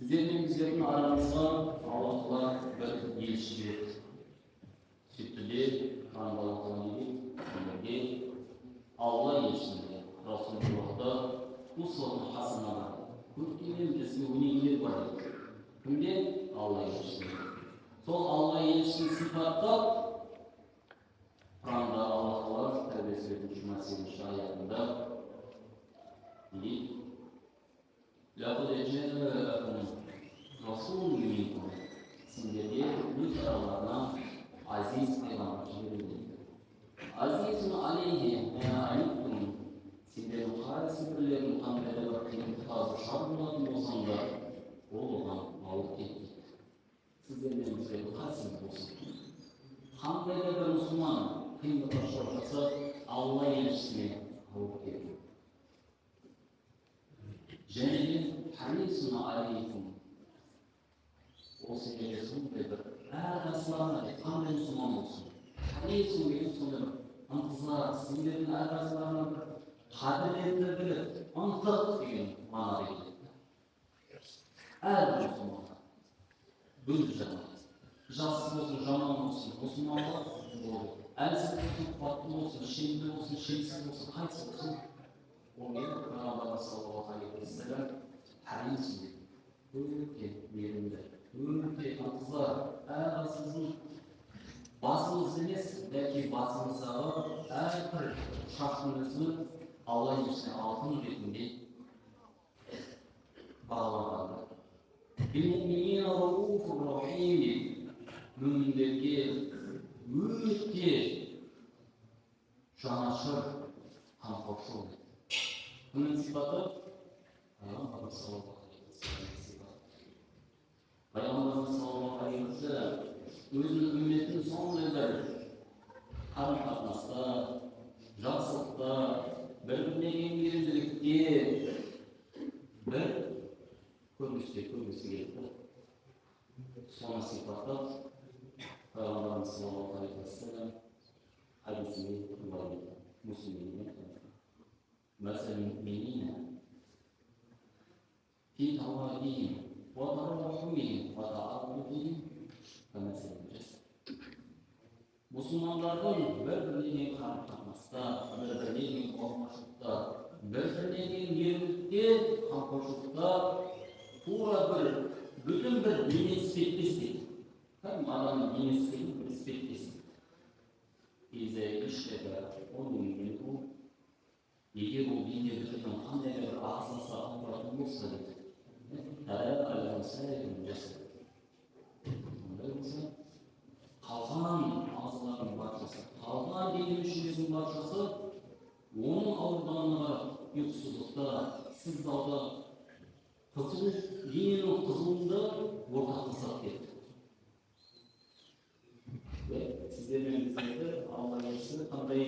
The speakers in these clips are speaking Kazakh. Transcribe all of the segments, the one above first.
Сіздер мен біздердің арамызға Алла Тағала бір елші жіберді. Сөйтті де, Құранда Алла Тағала не дейді? Сендерге Алла елшісінде, Расулаллахта усватун хасана бар, көркем ізгі өнегелер бар дейді. Кімде? Алла елшісінде. Сол Алла елшісін сипаттап, Құранда Алла Тағала Тәубе сүресінің 28-аятында не дейді? لقد جاءكم رسول منكم, сендерге өз араларынан азиз пайғамбар жіберілді дейді. عزيز عليه ما عنتم, сендердің қайсы бірлерің қандай да бір қиындыққа душар болатын болсаңдар, ол оған ауыр тиеді дейді. Сіздер мен біздердің қайсымыз болсын, қандай да бір мұсылман қиындыққа ұшырап жатса, Алла елшісіне ауыр тиеді. Және де حريص عليكم, ол сендерге сондай бір әрқайсыларына, қандай мұсылман болсын, حريص деген сондай бір ынтызар, сендердің әрқайсыларына бір қадірлеріңді біліп, ынтық деген мағынада келеді. Әрбір мұсылманға бөліп жармайды, жас болсын, жаман болсын, мұсылманға болды, әлсіз болсын, қуатты болсын, шенді болсын, шенсіз болсын, қайсы болсын, ол не? Пайғамбарымыз саллаллаху алейхи уассалам حريص дейді, өте мейірімді, өте ынтызар. Әрқайсымыздың басымыз емес, бәлки басымыздағы әрбір шаштың өзі Алла елшісіне алтын ретінде бағаланған. بالمؤمنين رؤوف رحيم дейді, мүміндерге өте жанашыр, қамқоршыл дейді. Кімнің сипаты? Пайғамбарымыз саллаллаху алейхи уассаламның сипаты. Пайғамбарымыз саллаллаху алейхи уассалам өзінің үмметін сондай бір қарым қатынаста, жақсылықта, бір біріне деген мейірімділікте бір көріністе көргісі келді. Соны сипаттап, Пайғамбарымыз саллаллаху алейхи уассалам хадисінде былай дейді, Муслимде: مثل المؤمنين في توادهم وتراحمهم وتعاطفهم كمثل الجسد. Мұсылмандардың бір біріне деген қарым қатынаста, бір біріне деген бауырмашылықта, бір біріне деген мейірімділікте, қамқоршылықта тура бір бүтін бір дене іспеттес дейді. Кәдімгі адамның денесі секілді бір іспеттес. إذا اشتكى عضو منه, егер ол дене бүтіннің қандай да бір ағзасы ауыратын болса дейді, تداعى له سائر الجسد, ондай болса, қалған ағзалардың баршасы, қалған дене мүшелерінің баршасы оның ауырғанына қарап ұйқысыздықта, сыздауда, қызу, дененің қызуында ортақтасады деді. Сіздер мен біздерді Алла елшісі қандай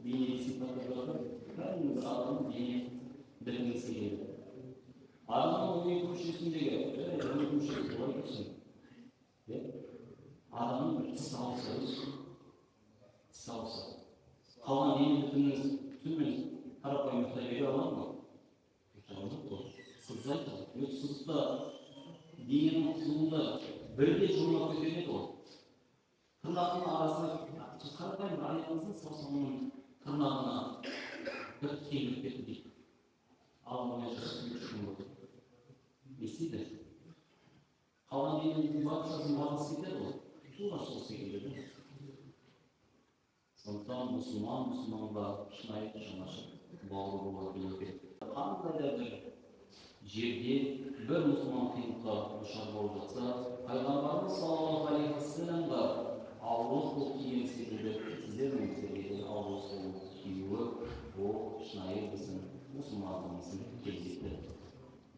бейнеде сипаттап жатыр? Кәдімгі бір адамның дене бітімі секілді. Адамның 12 мүшесіндегі, 12 мүшесі былай тұрсын, иә, адамның бір тіс ауырса, тіс ауырса, қалған дене бітіміңіз түнімен қарапайым ұйықтай бере алады ма? Ұйықтай алмайды ғой, сыздайды ғой. Ұйқысыздықта, дененің қызуында бірге жұлынып көтеріледі ғой. Тырнақтың арасына, қарапайым бір аяғыңыздың саусағының тырнағына бір тікен кіріп кетті дейді. Ал онымен 2-3 күн болды, не істейді? Қалған денеміздің баршасының мазасы кетеді ғой. Тура сол секілді да. Сондықтан мұсылман мұсылманға шынайы жанашыр, бауыр бола білу керек. Қандай да бір жерде бір мұсылман қиындыққа душар болып жатса, Пайғамбарымыз саллаллаху алейхи уассаламға ауырлық болып тиген секілді, сіздер мен біздерге де ауырлық болып тиюі, ол шынайы біздің мұсылмандығымыздың келбеті,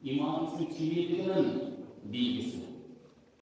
иманымыздың кемелдігінің белгісі.